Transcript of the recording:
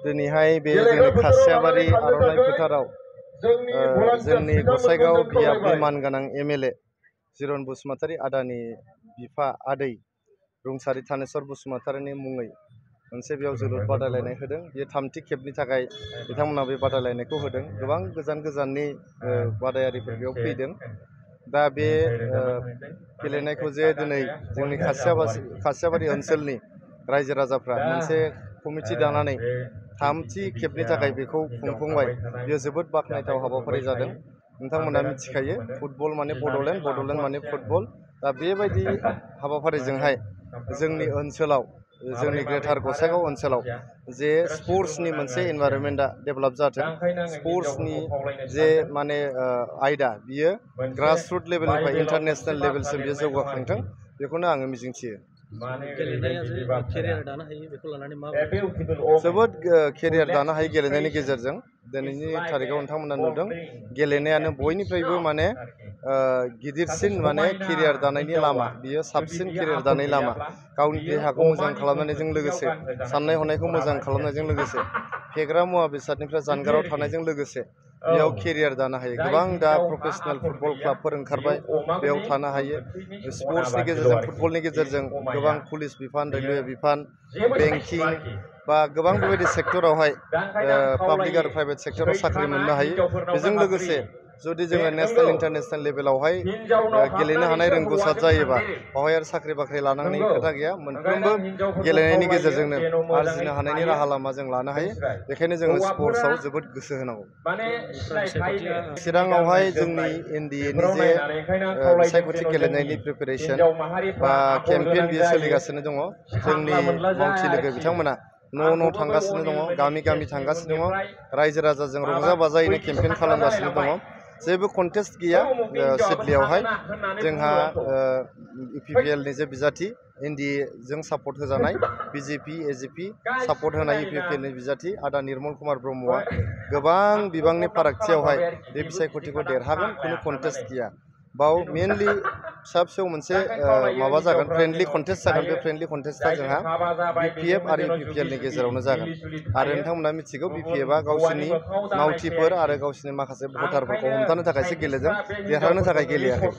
दिनैहाय बे जोंनि खासियाबारि आर'नाइ फोथाराव जोंनि गसाइगाव बियाबनि मानगोनां एमएलए जिरन बसुमतारी आदानि बिफा आदै रुंसारि थानेस्वर बसुमतारीनि मुङै मोनसे बेयाव जोलुर बादायलायनाय होदों। बेयो थामथि खेबनि थाखाय बिथांमोना बे बादायलायनायखौ होदों। गोबां गोजान गोजाननि बादायारिफोर बेयाव फैदों। दा बे गेलेनायखौ जे दिनै जोंनि खासियाबारि ओनसोलनि रायजो राजाफ्रा मोनसे कमिटि दानानै थामथि खेबनि थाखाय बेखौ खुंफुंबाय, बेयो जोबोद बाख्नायथाव हाबाफारि जादों। नोंथांमोना मिथिखायो फुटबल माने बड'लेण्ड, बड'लेण्ड माने फुटबल। दा बेबायदि हाबाफारिजोंहाय जोंनि ओनसोलाव, जोंनि ग्रेटार गसाइगाव ओनसोलाव जे स्पर्ट्सनि मोनसे एनभाइरनमेन्टआ डेभेलप जाथों, स्पर्ट्सनि जे माने आयदा बियो ग्रासरुट लेभेलनिफ्राय इन्टारनेसनेल लेभेलसिम बियो जौगाखांथों, बेखौनो आङो मिजिंथियो। जोबोद केरियार दानो हायो गेलेनायनि गेजेरजों। दिनैनि थारिखआव नोंथांमोना नुदों गेलेनायानो बयनिफ्रायबो माने गिदिरसिन माने केरियार दानायनि लामा, बियो साबसिन केरियार दानाय लामा। गावनि देहाखौ मोजां खालामनायजों लोगोसे, साननाय हनायखौ मोजां खालामनायजों लोगोसे, फेग्रा मुवा बेसादनिफ्राय जानगाराव थानायजों लोगोसे बेयाव केरियार दानो हायो। गोबां दा प्रफेसनेल फुटबल क्लाबफोर ओंखारबाय, बेयाव थानो हायो। स्पर्ट्सनि गेजेरजों, फुटबलनि गेजेरजों गोबां पुलिस बिफान, रेलवे बिफान, बेंकिं बा गोबां बेबायदि सेक्टरावहाय पाब्लिक आरो प्राइभेट सेक्टराव साख्रि मोननो हायो। बेजों लोगोसे जुदि जोङो नेसनेल इन्टारनेसनेल लेभेलावहाय गेलेनो हानाय रोंगौसार जायोबा बेवहाय आरो साख्रि बाख्रि लानांनायनि खोथा गैया। मोनफ्रोमबो गेलेनायनि गेजेरजोंनो आरजिनो हानायनि राहा लामा जों लानो हायो। बेखायनो जोङो स्पर्ट्सआव जोबोद गोसो होनांगौ। चिराङावहाय जोंनि एनडिएनि जे बिसायख'थि गेलेनायनि प्रिपेरेसन बा केम्पेइन बियो सोलिगासिनो दङ। जोंनि मावथि लोगो बिथांमोना न' न' थांगासिनो दङ, गामि गामि थांगासिनो दङ, रायजो राजाजों रंजा बाजायैनो केम्पेइन खालामगासिनो दङ। जेबो कन्टेस्ट गैया सिडलियावहाय। जोंहा इउपिपिएलनि जे बिजाथि, एनडिएजों सापर्ट होजानाय, बिजेपि एजिपि सापर्ट होनाय इउपिपिएलनि बिजाथि आदा निर्मल कुमार ब्रह्मआ गोबां बिबांनि फारागथियावहाय बे बिसायख'थिखौ देरहागोन, खुनु कन्टेस्ट गैया। बाव मेनलि फिसा फिसौ मोनसे माबा जागोन, फ्रेन्डलि कन्टेस्ट जागोन। बे फ्रेन्डलि कन्टेस्टआ जोंहा बिपिएफ आरो इउपिपिएलनि गेजेरावनो जागोन। आरो नोंथांमोना मिथिगौ बिपिएफआ गावसोरनि मावथिफोर आरो गावसोरनि माखासे भटारफोरखौ हमथानो थाखायसो गेलेदों, देरहानो थाखाय गेलेयाखै।